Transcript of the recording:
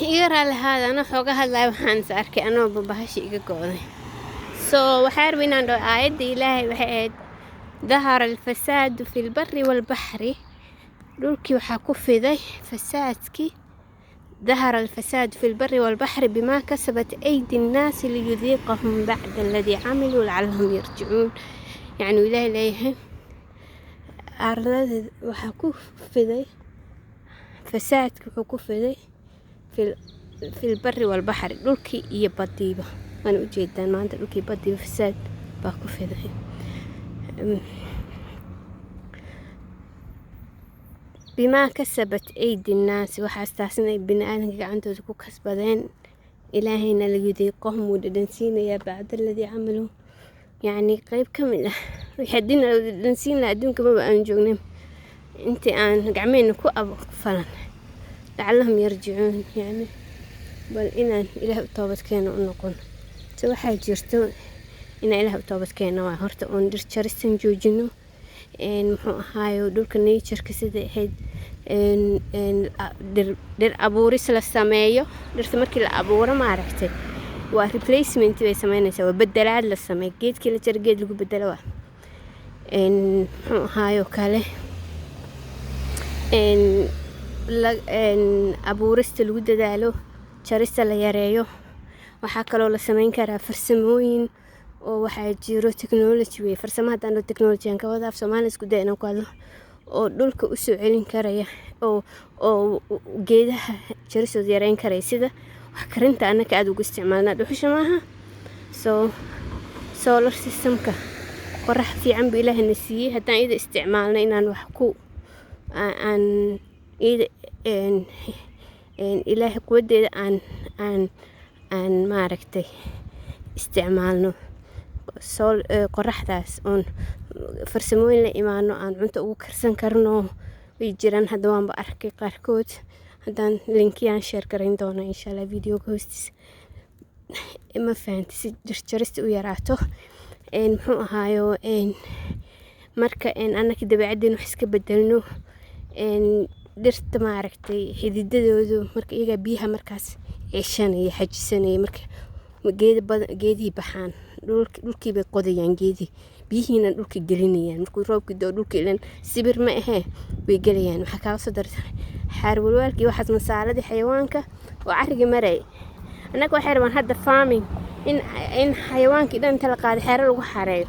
Iga raali ahaada, anoo xooga hadlaya waxaan is arkay anoo bahashi iga go'day. So waxaa rabay inaan dhaho aayadda Ilaahay waxay ahayd: ظهر الفساد في البر والبحر. Dhulkii waxaa ku fiday fasaadkii. ظهر الفساد في البر والبحر بما كسبت أيدي الناس ليذيقهم بعض الذي عملوا لعلهم يرجعون. Yani Ilaahay leeyahay arlada waxaa ku fiday fasaadki, wuxuu ku fiday في البر والبحر, dhulkii iyo badiiba. Waana ujeedaan maanta dhulkii badiiba fasaad baa ku fiday. بما كسبت أيدي الناس, waxaas taasna ay bini aadamka gacantooda ku kasbadeen. Ilaahayna ليذيقهم, wuu dhadhansiinayaa, بعض الذي عملوا, yacni qeyb ka mid ah wixii haddii nala dhadhansiin lahaa adduunka maba aan joognin intii aan gacmehena ku falan. لعلهم يرجعون, yani bal inaan Ilaah u toobad keeno, u noqono. So waxaa jirto inaan Ilaah u toobad keeno waa horta oon dhir jaristan joojino. Muxuu ahaayo, dhulka natureka sida ahayd dhir abuuris la sameeyo. Dhirta markii la abuuro, maaragtay, waa replacement bay sameynaysaa, waa bedelaad la sameeyo. Geedkii la jaro geed lagu bedelo waa. Muxuu ahaayo kale, abuurista lagu dadaalo, jarista la yareeyo. Waxaa kaloo la sameyn karaa farsamooyin oo waxaa jiro technology wey. Farsamo haddaan dhaho technology aan ka wada, af Soomaali isku day inaan ku hadlo, oo dhulka usoo celin karaya oo geedaha jaristooda yareyn karaya, sida wax karinta annaka aada ugu isticmaalnaa dhuxusha maaha. So solar systemka, qorax fiican buu Ilaahna siiyey. Haddaan iyada isticmaalno inaan wax ku aan iyada Ilaahay quwadeeda aan maaragtay isticmaalno qoraxdaas, oon farsamooyin la imaano aan cunto ugu karsan karno, way jiraan. Hadda waanba arkay qaarkood. Haddaan linkiyaan share garayn doonaa insha Allah videoga hoostiisa, ma fahanti, si jarjarista u yaraato. Muxuu ahaayo, marka annaka dabeecaddeena wax iska bedelno, dhirta maaragtay xididadoodu marka iyagaa biyaha markaas ceshanaya, xajisanaya. Marka geeda badan, geedihii baxaan, dhulkii bay qodayaan geedihii, biyihiina dhulka gelinayaan. Markuu roobka doo dhulka ilan sibir ma ahee, way gelayaan. Waxaa kaaga soo darsan xaar walwaalkii, waxaas masaaladii xayawaanka oo carriga maray. Annaga waxay rabaan hadda farming in xayawaankii dhan inta la qaado xeero lagu xareeyo.